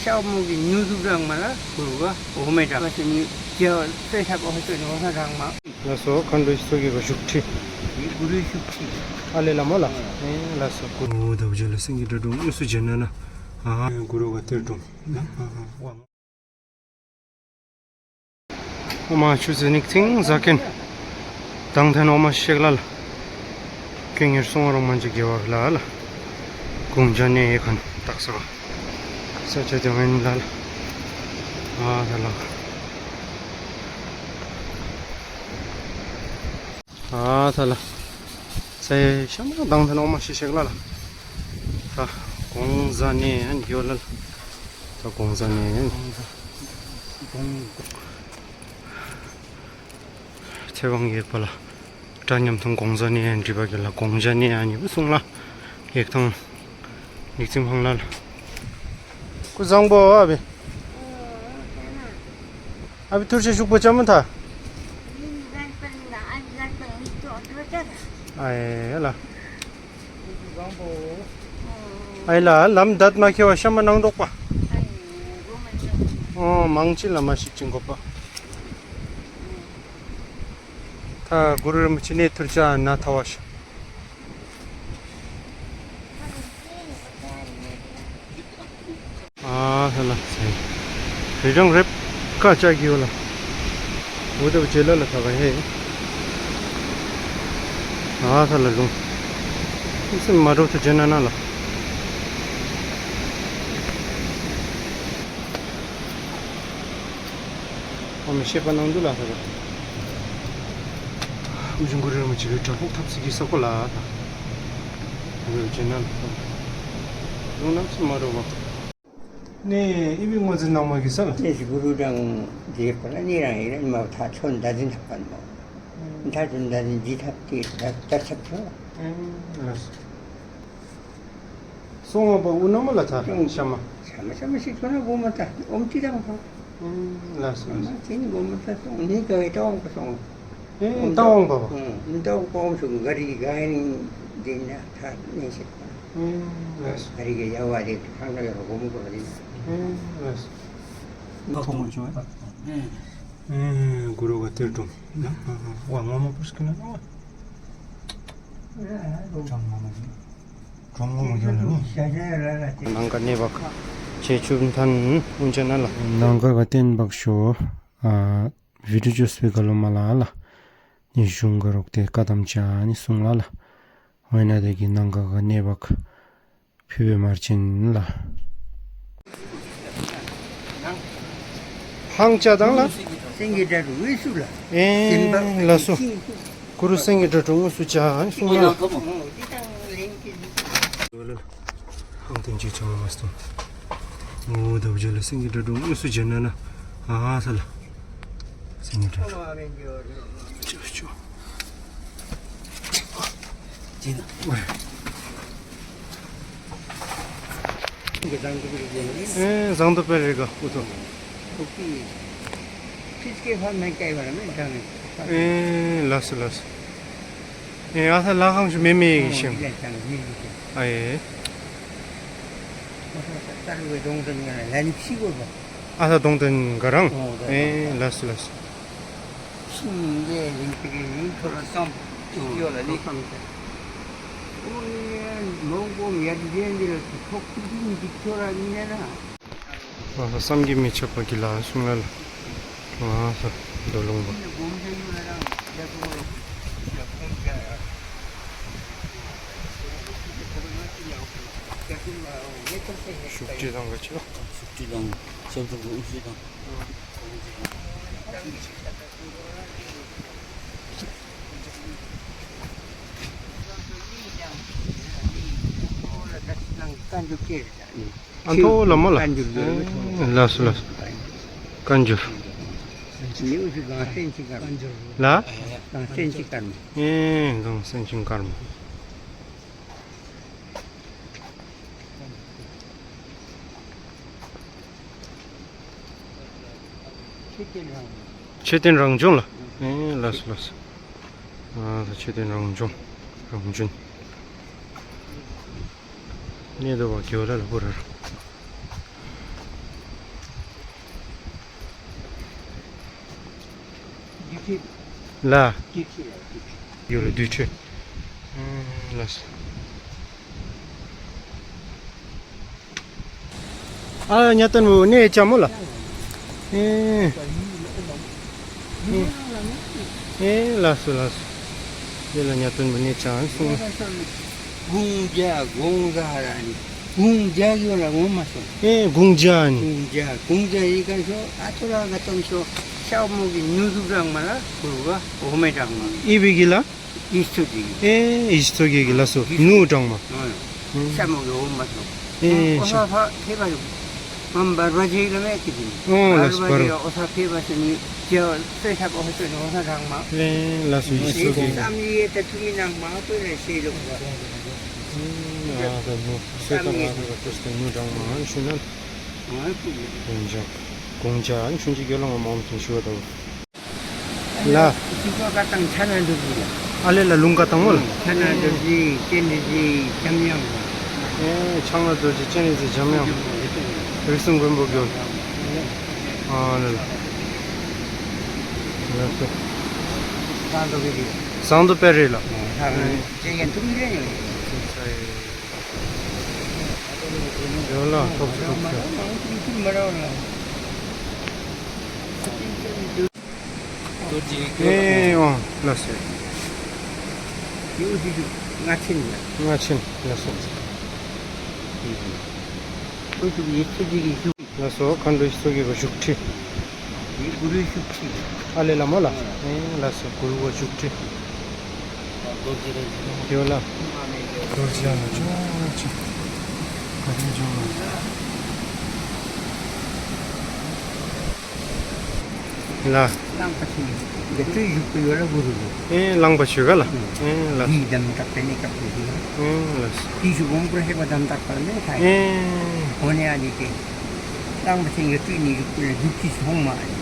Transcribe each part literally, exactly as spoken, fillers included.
ལྕགས་མོ་གི་ཉུ་ཟུག་རང་མ་ལ་གུ་རུ་ག་འོ་མེ་དྲག་མ་ཤེས་ནི་ཇ་སེ་ཐབ་འོ་ཤོད་ནི་འོ་ས་རང་མ། ལགས་སོ། མཁའ་འགྲོ་ཚོགས་ཀྱི་ག་བཞུགས་ཁྲི། འདི་གུ་རུའི་བཞུགས་ཁྲི། ཨ་ལེ་ལ་མོ་ལ། ཨེ་ལགས་སོ། གུ་རུ་འོ་ད་བུ་ཇ་ལ་སེང་གེ་སྒྲ་སྒྲོགས་དངོས་སུ་མཇལ་ན་ན། ཨ་གུ་རུ་ག་གཏེར་སྒྲོམ་ན། ཨ་ཨ་ཝ། ཨོ་མ་ཆུ་ཚོད་ཉིག་ཙིང་ཟ་མཁན། དང་ཐན་ཨོ་མ་ཤེག་ལ་ལ། ཁྱོད་ཉེར་སོང་རང་མན་ཇི་དགེ་བ་ལ་ལ། གུང་ཇ་ནེ་ཡེ་ཁན་ཏག་ས་བ། ས་ཆ་དེ་ངན་ལ་ལ། ཨ་ད་ལ། ཨ་ད་ལ། ས་ཡེ་ཤ་མ་དང་ཐན་ཨོ་མ་ཤེག་ཤེག་ལ་ལ། ད་གུང་ཇ་ནེ་ཡེ་ཡོད་ལ་ལ། ད་གུང་ཇ་ནེ་ཡེ་ཡོད། ཚེ་དབང་ཡེག་པ་ལ། སྒྲ་ཉམས་ཐང་གུང་ཇ་ནེ་ཡེ་འདྲི་བ་གི་ལ་གུང་ཇ་ནེ་ཡེ་ཡོད་གསུང་ལ། ཡེག་ཐང་། ཉིག་ཙིང་ཕང་ལ་ལ། སྐུ་གཟུགས་བཟང་པོ་ཨ་བི། ཨ་བི་ཐུར་ཅིག་ཤུག་པོ་ཅམ་མ་ཐ། ཨ་ཡེ་ལ། ཨའི་ལ་ལམ་དད་མ་ཁེ་བ་ཤ་མ་ནང་དོག་པ། ཨོ་མང་ཅི་ལ་མ་ཤིག་ཅིང་གོ་པ། ཐ་གུ་རུ་རིན་པོ་ཆེ་ནེ་ཐུར་ཅ་ན་ཐ་བ་ཤ། ཨ་ཧ་ལ་སེ། རི་རང་རེབ་ཀ་ཅག་གི་ཡོད་ལ། འོ་དེ་བ་ཇེ་ལ་ལ་ཐ་ག་ཧེ། ཨ་ཧ་ལ་ལུང་། སེམས་མ་འགྲོ་ཐུ་ཇེ་ན་ན་ལ། ཨོ་མི་ཤེས་པ་ནང་དུ་ལ་ཧ་ར། ཨུ་ཆུང་གུ་རེ་མ་ཅིག་གི་བྲག་ཕུག་ཐབས་སི་གི་ས་གོ་ལ་ད། ཨུ་ཅེ་ན་ལ། ལུང་ནམ་སུ་མ་རོ་བ། ནེ་ཨི་བི་ངོ་ཚེ་ནང་མ་གི་ས་ལ། ནེ་སི་གུ་རུ་དང་དེ་པ་ལ་ནི་རང་ཨི་ར་མ་ཐ་ཆོན་ད་ཟིན་ཐབ་པ་མ། ད་ཆོན་ད་ཟིན་ཇི་ཐབ་ཏེ་ད་ད་ཆབ་ཆོ། ལགས། སོང་བ་པ་འུ་ན་མ་ལ་ཐ་ཤ་མ། ཤ་མ་ཤ་མ་ཤི་ཁོ་ན་གོ་མ་ཐ་ཨོམ་ཅི་དང་ཐ། ལགས་སོ། ཤ་མ་ཤི་ནི་གོ་མ་ཐ་སོང་ནི་ག་ཡེ་ཏ་འོང་པ་སོང་། ཨེ་ཏ་འོང་པ་པ། ཨེ་ཏ་འོང་པ་འོང་སོང་ག་རི་ག་ཡེ་ནི་དེ་ན་ཐ་ནི་ཤི་ཁོ་ན། ལགས་སོ། ག་རི་ག་ཡ་བ་རེ་ཐང་ག་ཡ་གོ་མ་གོ་རེ་ནི། ལགས་སོ། ཨེ་གུ་རུ་ག་གཏེར་སྒྲོམ། ཝ་ངོ་མ་པུས་ཀི་ན་ཝ། ནང་ག་གནས་བག་ཆེ་ཆུབ་མཐའ་དབུ་འཇགས་ན་ལ། ནང་ག་ག་བརྟན་བག་ཤོ། ཨ་བི་ཌིའོ་བཅོས་པའི་ག་ལོ་མ་ལ་ལ། ནི་གཞུང་ག་རོག་ཏེ་བཀའ་གདམས་ཅ་ནི་གསུང་ལ་ལ། ཝེ་ན་དེ་གི་ནང་ག་ག་གནས་བག་ཕི་བེ་མར་ཅན་ལ། ཧང་ཅ་དང་ལ། སེང་གེ་སྒྲ་སྒྲོགས་དངོས་སུ་ལ། ཨེ་ལགས་སོ། གུ་རུ་སེང་གེ་སྒྲ་སྒྲོགས་དངོས་སུ་ཅ་གསུང་ལ། ཧང་ཏེན་ཅི་ཆ་མ་སྟོང་། ངོ་བོ་དབུ་འཇགས་ལ་སེང་གེ་སྒྲ་སྒྲོགས་དངོས་སུ་མཇལ་ན་ན། ཨ་ས་ལ། སེང་གེ་སྒྲ་སྒྲོགས། ཅོ་ཅོ། ཨེ་བཟང་དུ་སྤེལ་རེ་ག་ཨུ་ཐོ། ཨེ་ལགས་སོ་ལགས་སོ། ཨེ་ཨ་ས་ལ་ཁང་ཞུ་མེ་མེ་ཡེ་ཤིང་། ཨ་ཡེ། ཨ་ས་གདོང་དོན་ག་རང་། ཨེ་ལགས་སོ་ལགས་སོ། ཤིང་འདི་རིང་ཏེ་གི་རིང་ཐོ་ར་སམ་ཡོ་ལ་ནི། ཨོ་ཡེ་མོང་གོམ་ཡ་དི་ཡན་དི་ལ་ཐོག་ཏི་ཏི་ཏི་ཐོ་ར་ནི་ན། ཨ་ས་བསམ་གྱིས་མི་ཁྱབ་པ་གི་ལ་གསུང་ལ་ལ། ཨ་ས་མདོ་ལུང་པ། ཤུགས་ཀྱིས་དང་ག་ཅི་ལ། ཤུགས་ཀྱིས་དང་ཤབ་ཤུབ་ཀྱི་དབུ་ཤུགས་དང་། ཨ་མཐོ་ལ་མོ་ལ། ཨེ་ལགས་སོ་ལགས་སོ། བཀའ་འགྱུར། ལ། ཨེ་གངས་སེང་ཆེན་དཀར་མོ། མཆོད་རྟེན་རང་བྱུང་ལ། ཨེ་ལགས་སོ་ལགས་སོ། ཨ་ད་མཆོད་རྟེན་རང་བྱུང་རང་བྱུང་། གནས་དོ་བ་གི་ཝ་ལ་ལ་པུ་ར་ར། ལགས། ཡོད་ལགས་དུས་ཚོད། ལགས། ཨ་གཉའ་སྟོན་བུ་གནས་ཅ་མོ་ལགས། ཨེ། ཨེ་ལགས་སོ་ལགས་སོ། དེ་ལས་གཉའ་སྟོན་བུ་གནས་ཅ་སོང་། གུང་ཇ་གུང་ཇ་ར་ནི། གུང་ཇ་ཡོད་ལགས་ངོ་མ་སོང་། ཨེ་གུང་ཇ་ནི། གུང་ཇ་གུང་ཇ་ཡི་ག་སོ་ཨ་ཐོ་ར་ག་ཏམ་སོ་ཤ་མོ་གི་ནུ་རུ་རང་མ་ལ་གུར་བ་འོ་མེ་རང་མ། ཨི་བི་གི་ལགས། ཨིས་ཐུ་ཇི་གི། ཨེ་ཨིས་ཐུ་ཇི་གི་ལགས་སོ། ཨིས་ཐུ་ཇི་ནུ་དྲང་མ། ཨ་ཤ་མོ་གི་འོ་མ་སོ། ཨེ་ཨོ་ཤ་ས་ཕ་ཕེ་བ་ཡོ། ཨམ་བར་བ་ཇེ་ལ་མེ་ཀི་ཇི། ཨོ་ལགས་སོ་བར་བ་ཇེ་ཨོ་ཤ་ཕེ་བ་སོ་ནི་ཇེ་ཨོ་ཤ་ཕེ་བ་སོ་ནི་ཨོ་ཤ་དྲང་མ། ཨེ་ལགས་སོ་ཨིས་ཐུ་ཇི་གི། ཨམ་ཡེ་ད་ཐུ་མི་ནང་མ་ཨོ་ལ་ཤེ་ལོ། ཨ་ད་ནུ་སོ་ད་ཨམ་ཡེ་ང་ད་ཀུ་སྟེ་ནུ་དྲང་མ་ཨན་ཤུ་ན། ཨ་ཀུ་ཇ། གུང་ཇ། གུང་ཇ་ཨན་ཤུན་ཅིག་གི་ལོ་ང་མ་མཐུན་ཤུ་བ་ད་བ། ལགས། ཅི་གོ་ཀ་ཏང་ཆ་ན་འདུག་གི་ལགས། ཨ་ལེ་ལགས་ལུང་ཀ་ཏང་མོ་ལགས། ཆ་ན་འདུག་གི་ཅན་འདུག་གི་འཇམ་དབྱངས་ལགས། ཨེ་ཆ་ན་འདུག་གི་ཅན་འདུག་གི་འཇམ་དབྱངས། རིགས་གསུམ་མགོན་པོ་མགོན། ཨ་ལེ་ལགས། ལགས་སོ། ཟངས་མདོག་དཔལ་རི་ལགས། ཟངས་མདོག་དཔལ་རི་ལགས། ཨེ་ཅན་ཡང་ཐུག་མི་རེ་ཡོད། ཡོད་ལགས་ཐོབ་ཐོབ་ཤོག། ཨེ་ཨོ་ལགས་སོ། ཡོད་ཟེར་རྒྱུ་ང་ཆེན་ལགས། ང་ཆེན་ལགས་སོ། ཨོ་ཐུག་ཡེ་ཆེ་ཅིག་གི་ཞུ། ལགས་སོ་མཁའ་འགྲོ་ཚོགས་ཀྱི་བཞུགས་ཁྲི། ཡེ་གུ་རུའི་བཞུགས་ཁྲི། ཨ་ལེ་ལགས་མོ་ལགས། ཨེ་ལགས་སོ་གུ་རུ་བཞུགས་ཁྲི། ཡོད་ལགས། རྡོ་རྗེ་ཨ་ལ་ཅོག་ཅིག་ག་དེ་ཅོག་ལགས། ལགས། གླང་པ་ཆེན་གྱི་སྤྲུལ་བཞུགས་པ་ཡོད་ལགས་གུ་རུ་གི། ཨེ་གླང་པ་ཆེན་ག་ལགས། ཨེ་ལགས། དེའི་དམ་བཏགས་པའི་གནས་སྐབས་དེ་གི་ལགས། ཨེ་ལགས། དེའི་ཞུ་དགོངས་པ་ཧེ་མ་དམ་བཏགས་པ་མེད་ཐལ། ཨེ། འོ་ནི་ཨ་ནི་དེ། གླང་པ་ཆེན་གྱི་སྤྲུལ་ནི་བཞུགས་པ་ལགས་བཞུགས་ཁྲི་ཧོང་མ་ཨ་ནི།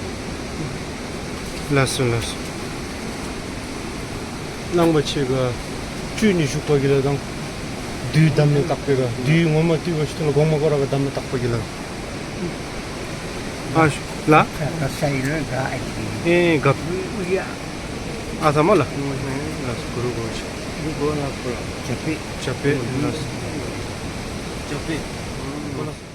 ལགས་སོ་ལགས་སོ། གླང་པ་ཆེན་གྱི་སྤྲུལ་ནི་བཞུགས་པ་གི་ལགས་དང་། བདུད་དམ་ལས་བཏགས་པའི་ག་བདུད་ངོ་མ་བཏུལ་བ་ཞིག་ཏུ་ལགས་གོང་མ་སྐོར་ར་ག་དམ་ལས་བཏགས་པ་གི་ལགས། ཨ་ཤ་ལགས། ཨེ་ག་ཨ་ཐ་མ་ལགས། ལགས་སོ་གུ་རུ་གོ་ཤ། གུ་རུ་གོ་ལགས་གོ་ལགས། ཇ་པེ། ཇ་པེ་ལགས་སོ། ཇ་པེ། གོ་ལགས།